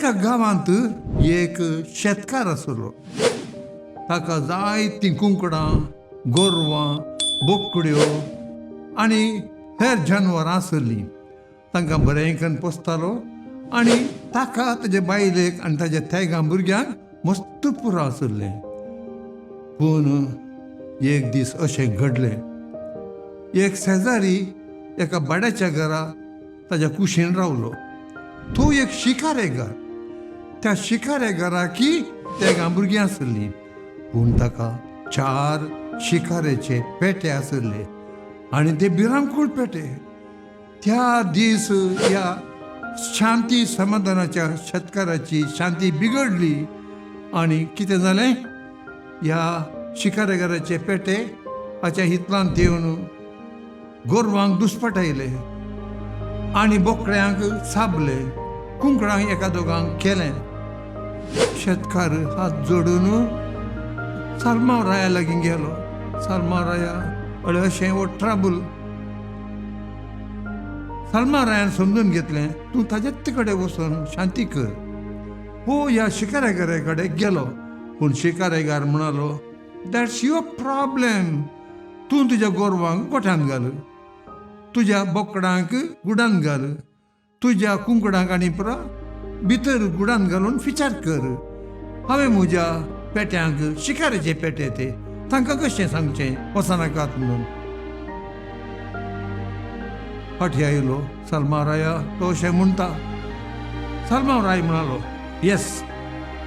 एका गांवांत एक शेतकार आसलो. ताका जायतीं कुंकडां, गोरवां, बोकड्यो आनी हेर जानवरां आसलीं. तांकां बरें करून पोसतालो आनी ताका, ताजे बायलेक आनी ताज्या तेगां भुरग्यांक मस्त पुरो आसलें. पूण एक दीस अशें घडलें, एक शेजारी एका भाड्याच्या घरा ताज्या कुशीन रावलो. तो एक शिकारेगार. त्या शिकारेगाराकी तेगां भुरगीं आसलीं, पूण ताका चार शिकारेचे पेटे आसले आनी ते भिरांकूळ पेटे. त्या दीस ह्या शांती समाधानाच्या शेतकाराची शांती बिगडली आनी कितें जालें, ह्या शिकारेगाराचे पेटे हाच्या हितलांत येवन गोरवांक दुस्पटायले आनी बोकड्यांक चाबले, कुंकडांक एका दोगांक केलें. शेतकार हात जोडून सालमाव राया लागीं गेलो. सालमाव राया, अळे अशें हो ट्रबल. सालमाव रायान समजून घेतलें, तूं ताज्याच कडेन वचून शांती कर. हो ह्या शिकारेगारा कडेन गेलो, पूण शिकारेगार म्हणालो, That's your problem. तूं तुज्या गोरवांक गोठ्यांत घाल, तुज्या बोकडांक गुडान घाल, तुज्या कुंकडांक आनी पुरो भितर गुडान घालून विचार कर. हांवें म्हज्या पेट्यांक, शिकारेचे पेटे ते, तांकां कशें सांगचें वचनाकात म्हणून? फाटी आयलो, सलमा राया, तो अशें म्हणटा. सलमा राय म्हणालो, येस,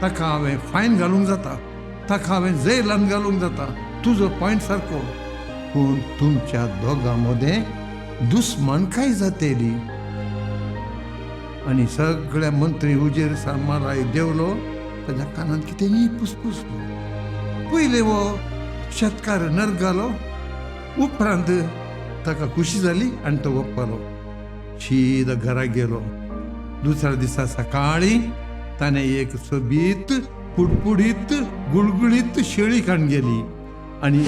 ताका हांवें फायन घालूंक जाता, ताका हांवें जेलान घालूंक जाता, तुजो पॉयंट सारको, पूण तुमच्या दोगां मदें दुस्मानकाय जातेली. आनी सगळ्या मंत्री हुजीर सालमा राय देंवलो, ताज्या कानांत कितेंय पुसपुसलो. पयलें हो शेतकार नरगालो, उपरांत ताका खुशी जाली आनी तो वप्पालो, शीदा घरा गेलो. दुसऱ्या दिसा सकाळीं ताणें एक सोबीत, पुडपुडीत, गुळगुळीत शेळी काडून गेली आनी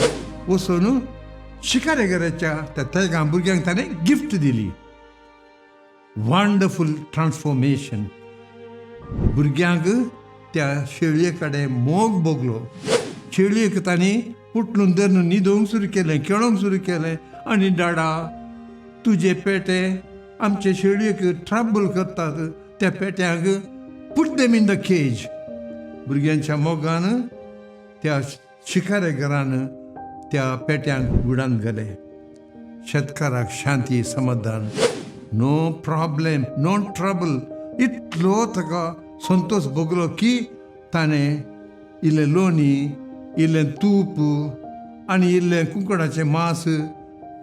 वचून शिकारेगाराच्या त्या तेगां भुरग्यांक ताणें गिफ्ट दिली. Wonderful transformation. भुरग्यांक त्या शेळये कडेन मोग भोगलो. शेळयेक तांणी पुटलून धरून न्हिदोवंक सुरू केलें, खेळोंक सुरू केलें आनी डाडा, तुजे पेटे आमचे शेळयेक ट्रबल करतात, त्या पेट्यांक put them in the cage. भुरग्यांच्या मोगान त्या शिकारेगारान त्या पेट्यांक गुडान घाले. शेतकाराक शांती, समाधान, नो प्रॉब्लेम, नो ट्रबल. इतलो ताका संतोश भोगलो की ताणें इल्लें लोणी, इल्लें तूप आनी इल्लें कुंकडाचें मांस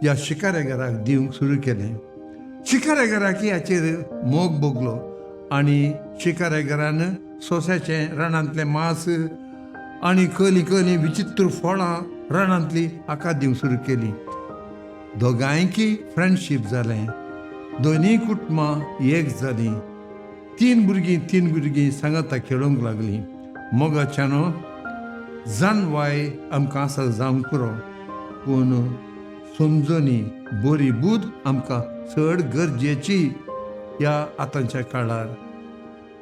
ह्या शिकारेगाराक दिवंक सुरू केलें. शिकारेगाराक हाचेर मोग भोगलो आनी शिकारेगारान सोंश्याचें रानांतलें मांस आनी कसलीं कसलीं विचित्र फळां रानांतलीं हाका दिवंक सुरू केली. दोगांयकी फ्रेंडशीप जालें. दोनूय कुटुंबां एक जालीं. तीन भुरगीं, तीन भुरगीं सांगाता खेळूंक लागलीं. मोगाच्यानो, जानवाय आमकां आसा जावंक पुरो, पूण समजणी, बरी बूद आमकां चड गरजेची ह्या आतांच्या काळार.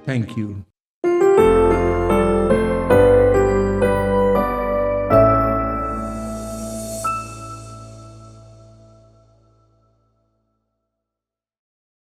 Thank you.